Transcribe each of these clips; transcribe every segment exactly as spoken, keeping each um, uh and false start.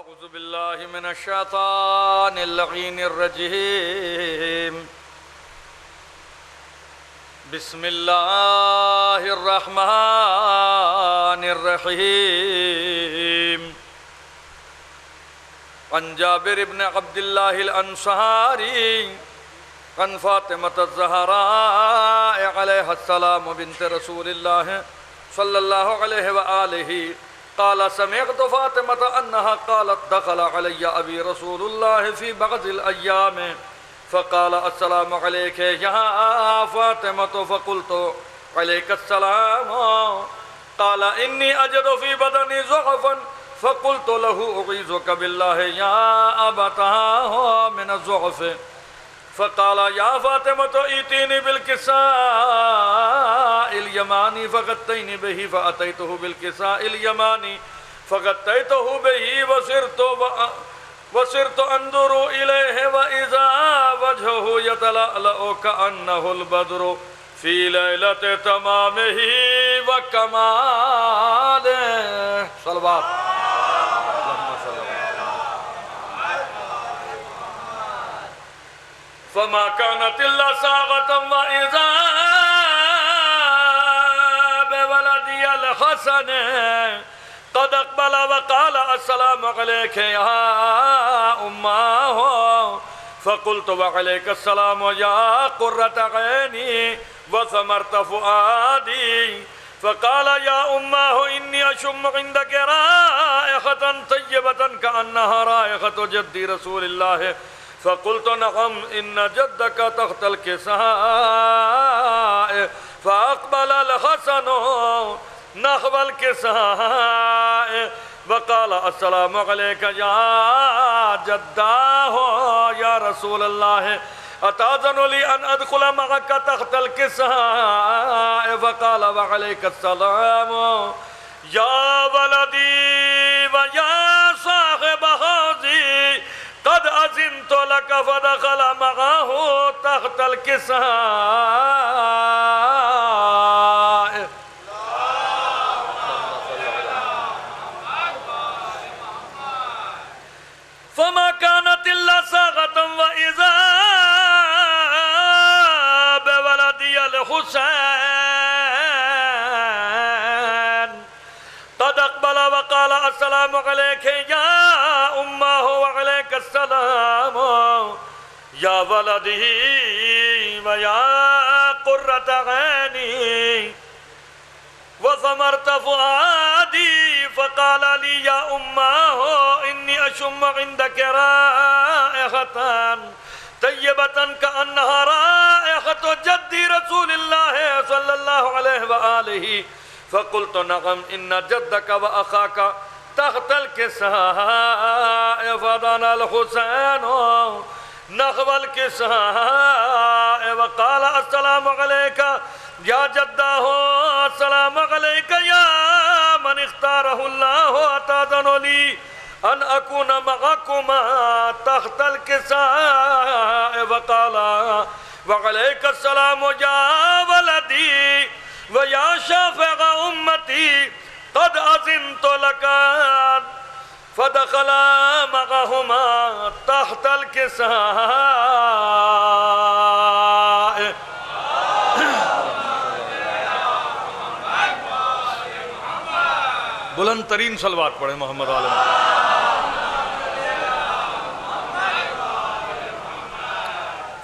أعوذ بالله من الشيطان اللعين الرجيم. بسم الله الرحمن الرحيم. عن جابر بن عبد الله الأنصاري عن فاطمة الزهراء عليها السلام بنت رسول الله صلى الله عليه وآله قال: سمعت فاطمة أنها قالت: دخل علي أبي رسول الله في بعض الأيام فقال: السلام عليك يا فاطمة، فقلت: عليك السلام. قال: إني أجد في بدني ضعفا، فقلت له: أعيذك بالله يا أبتاه من الضعف. فقال: يا فاطمة، ائتيني بالكساء اليماني فغطيني به. فأتيته بالكساء اليماني فغطيته به وصرت و-، وصرت أنظر إليه وإذا وجهه يتلألأ كأنه البدر في ليلة تمامه وكماله. صلوات. اللهم صل على محمد. فما كانت إلا ساعة وإذا بولدي الحسن قد أقبل وقال: السلام عليك يا أماه. فقلت: وعليك السلام يا قرة عيني وثمرة فؤادي. فقال: يا أماه، إني أشم عندك رائحة طيبة كأنها رائحة جد رسول الله. فقلت: نعم، إن جدك تحت الكساء. فأقبل الحسن نحو الكساء وقال: السلام عليك يا جداه، يا رسول الله، أتأذن لي أن أدخل معك تحت الكساء؟ فقال: وعليك السلام يا ولدي ويا صاحب حوضي، قد أذنت لك. فدخل معه تحت الكساء. فما كانت إلا ساعة وإذا بولدي الحسين قد أقبل وقال: السلام عليك يا أماه، وعليك السلام يا ولدي ويا قرة عيني وثمرة فؤادي. فقال لي: يا أماه، إني أشم عندك رائحة طيبة كأنها رائحة جد رسول الله صلى الله عليه وآله. فقلت: نعم، إن جدك وأخاك تحت الكساء. فدنا الحسين نحو الكساء وقال: السلام عليك يا جداه، السلام عليك يا من اختاره الله، أتأذن لي أن أكون معكما تحت الكساء؟ فقال: وعليك السلام يا ولدي ويا شافع أمتي، قد أذنت لك. فدخل معهما تحت الكساء. بلند ترین صلوات پڑھیں محمد عالم۔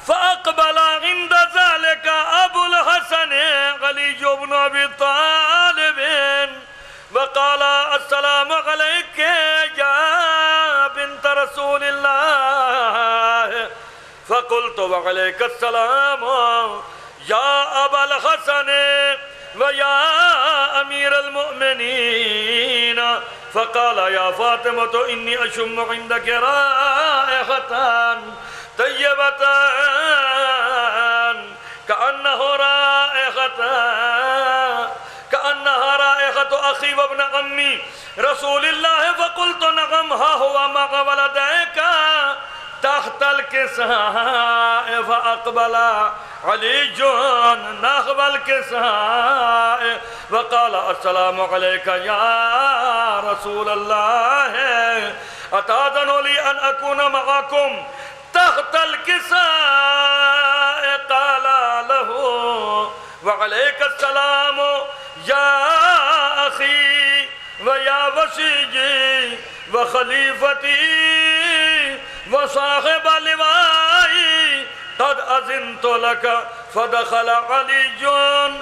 فأقبل عند ذلك أبو الحسن علي بن أبي طالب وقال: السلام عليك يا بنت رسول الله. فقلت: وعليك السلام يا أبا الحسن ويا أمير المؤمنين. فقال: يا فاطمة، إني أشم عندك رائحة طيبة كأنه رائحة، كأنها رائحة أخي وابن عمي رسول الله. فقلت: نعم، ها هو مع ولديك تحت الكساء. فأقبل علي نحو الكساء وقال: السلام عليك يا رسول الله. أتى لي أن أكون معكم تحت الكساء؟ قال له: وعليك السلام يا أخي ويا وصيي وخليفتي وصاحب لوائي، قد أذنت لك. فدخل علي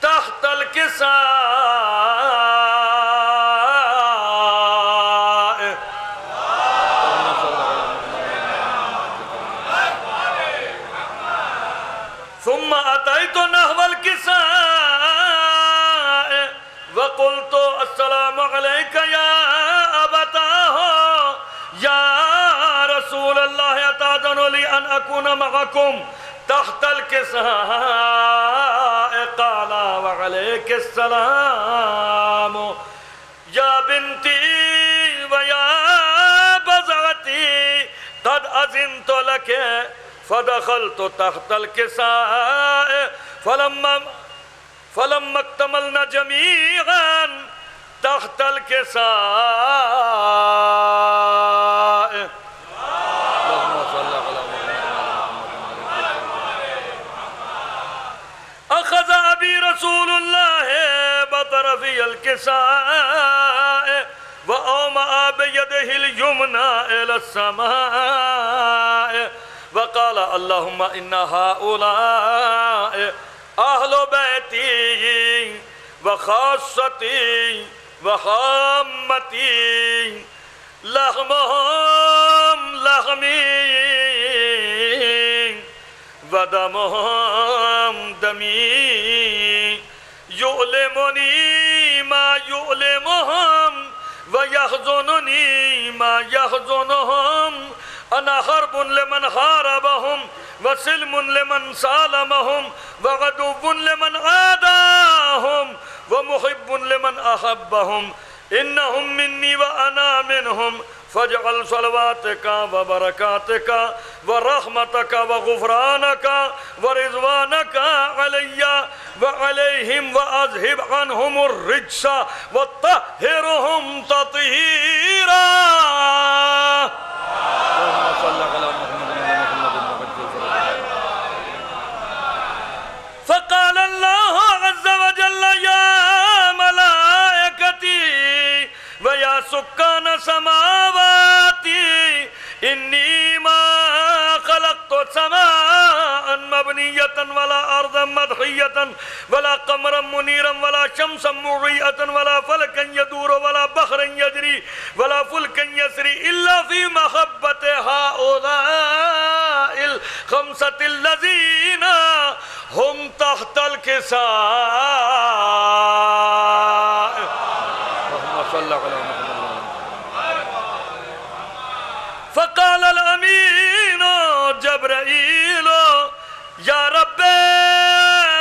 تحت الكساء. ثم أتيت نحو الكساء وقلت: السلام عليك يا أبتاه، يا رسول الله، أتأذن لي أن أكون معكم تحت الكساء؟ قال: وعليك السلام يا بنتي ويا بضعتي، قد أذنت لك. فدخلت تحت الكساء، فلما، فلما اكتملن جميعا تحت الكساء. اللهم صل على محمد وعلى آل محمد. أخذ أبي رسول الله بطرف الكساء وأومأ بيده اليمنى إلى السماء وقال: اللهم إن هؤلاء أهل بيتي وخاصتي وعامتي، لحمهم لحمي ودمهم دمي، يؤلمني ما يؤلمهم ويحزنني ما يحزنهم. أنا حرب لمن حاربهم وسلم لمن سالمهم وعدو لمن عاداهم ومحب لمن أحبهم. إنهم مني وأنا منهم، فاجعل صلواتك وبركاتك ورحمتك وغفرانك ورضوانك علي وعليهم وأذهب عنهم الرجس وطهرهم تطهيرا. اللهم صل على محمد وعلى آل محمد وعجل فرجهم. فقال الله عز وجل: يا ملائكتي ويا سكان سماواتي، إني ما خلقت سماء مبنية ولا أرضا مدحية ولا قمرا منيرا ولا شمسا مضيئة ولا فلكا يدور ولا بحرا يجري ولا فلكا يسري إلا في محبة هؤلاء الخمسة الذين هم تحت الكساء. اللهم صل على محمد. فقال الأمين جبرائيل: يا رب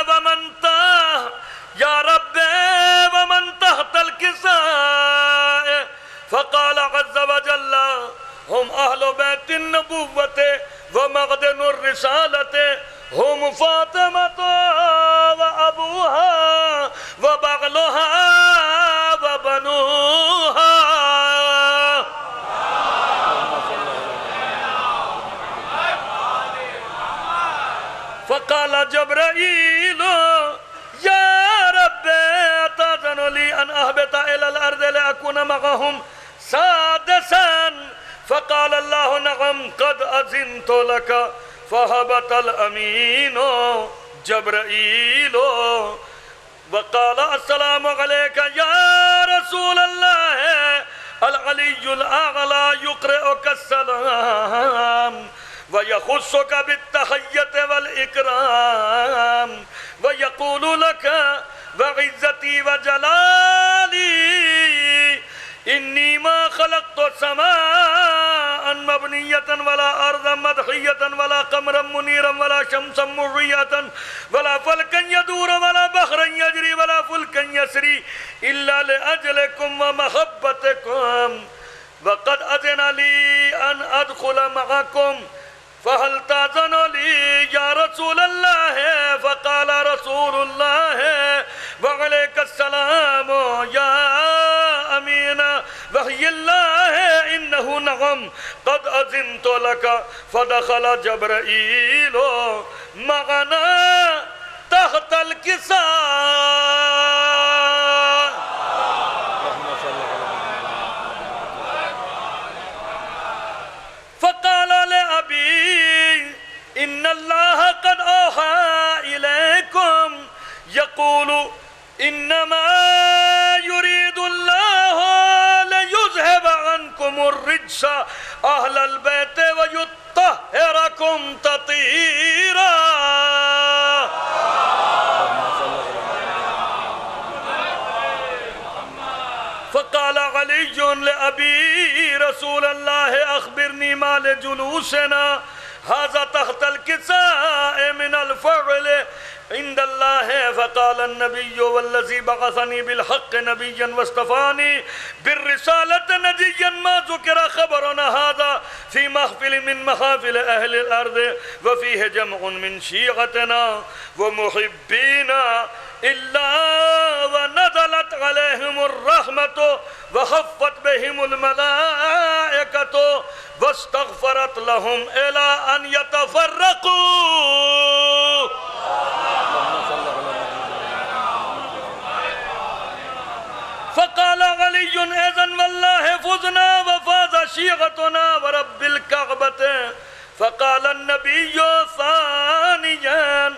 ومن تحت، يا رب ومن تحت الكساء. فقال عز وجل: هم أهل بيت النبوة ومعدن الرسالة، هم فاطمة وأبوها وبعلها وبنوها. فقال جبرائيل: يا رب، أتأذن لي أن أهبط إلى الأرض لأكون معهم سادسا؟ فقال الله: نعم، قد أذنت لك. فهبط الأمين جبرائيل وقال: السلام عليك يا رسول الله، العلي الأعلى يقرئك السلام ويخصك بالتحية والإكرام ويقول لك: وعزتي وجلالي، إني ما خلقت سماء مبنية ولا أرضا مدحية ولا قمرا منيرا ولا شمسا مضيئة ولا فلكا يدور ولا بحرا يجري ولا فلكا يسري إلا لأجلكم ومحبتكم، وقد أذن لي أن أدخل معكم، فهل تأذن لي يا رسول الله؟ فقال رسول الله: وعليك السلام يا أمين وحي الله، إن إنه نعم، قد أذنت لك. فدخل جبرائيل معنا تحت الكساء. فقال لأبي: إن الله قد أوحى إليكم يقول: إنما يريد الله ليذهب عنكم الرجس أهل البيت ويطهركم تطهيرا. فقال علي لأبي: رسول الله، أخبرني ما لجلوسنا هذا تحت الكساء من الفضل عند الله. فقال النبي: والذي بعثني بالحق نبيا واصطفاني بالرسالة نجيا ما ذكر خبرنا هذا في محفل من محافل أهل الأرض وفيه جمع من شيعتنا ومحبينا إلا ونزلت عليهم الرحمة وحفت بهم الملائكة واستغفرت لهم إلى أن يتفرقوا. فقال علي: إذن والله فزنا وفاز شيعتنا ورب الكعبة. فقال النبي ثانيا: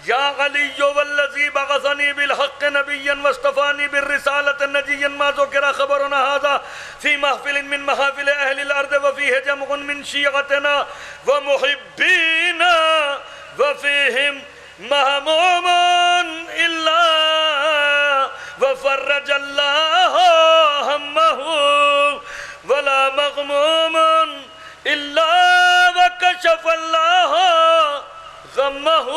يا علي، والذي بعثني بالحق نبيا واصطفاني بالرسالة نجيا ما ذكر خبرنا هذا في محفل من محافل أهل الأرض وفيه جمع من شيعتنا ومحبينا وفيهم مهموم إلا وفرج الله همه، ولا مغموم إلا وكشف الله غمه،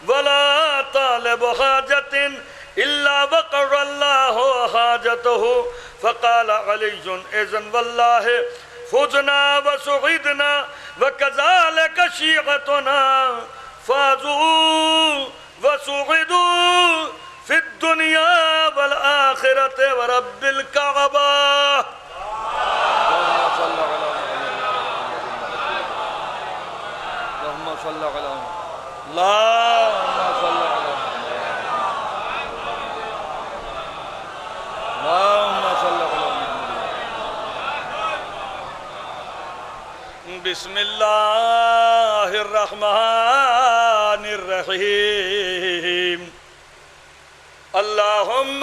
ولا طالب حاجة إلا وقضى الله حاجته. فقال علي: إذن والله فزنا وسعدنا وكذلك شيعتنا فازوا وسعدوا في الدنيا والآخرة ورب الكعبة. اللهم صل على محمد. اللهم صل على محمد. اللهم صل على محمد. اللهم صل على محمد. بسم الله الرحمن الرحيم. اللهم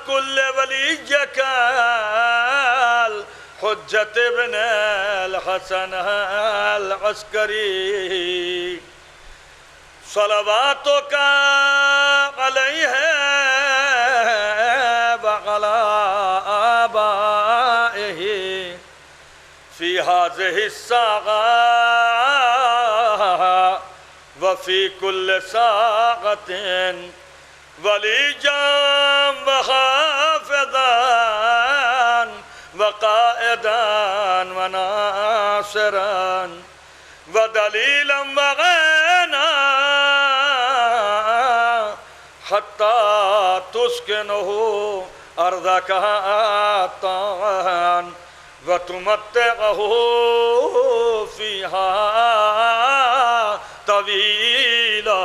كن لوليك الحجة ابن الحسن العسكري صلواتك عليه وعلى آبائه في هذه الساعة وفي كل ساعة وليا وحافظا وقائدا وناصرا ودليلا وعينا حتى تسكنه أرضك طوعا وتمتعه فيها طويلا.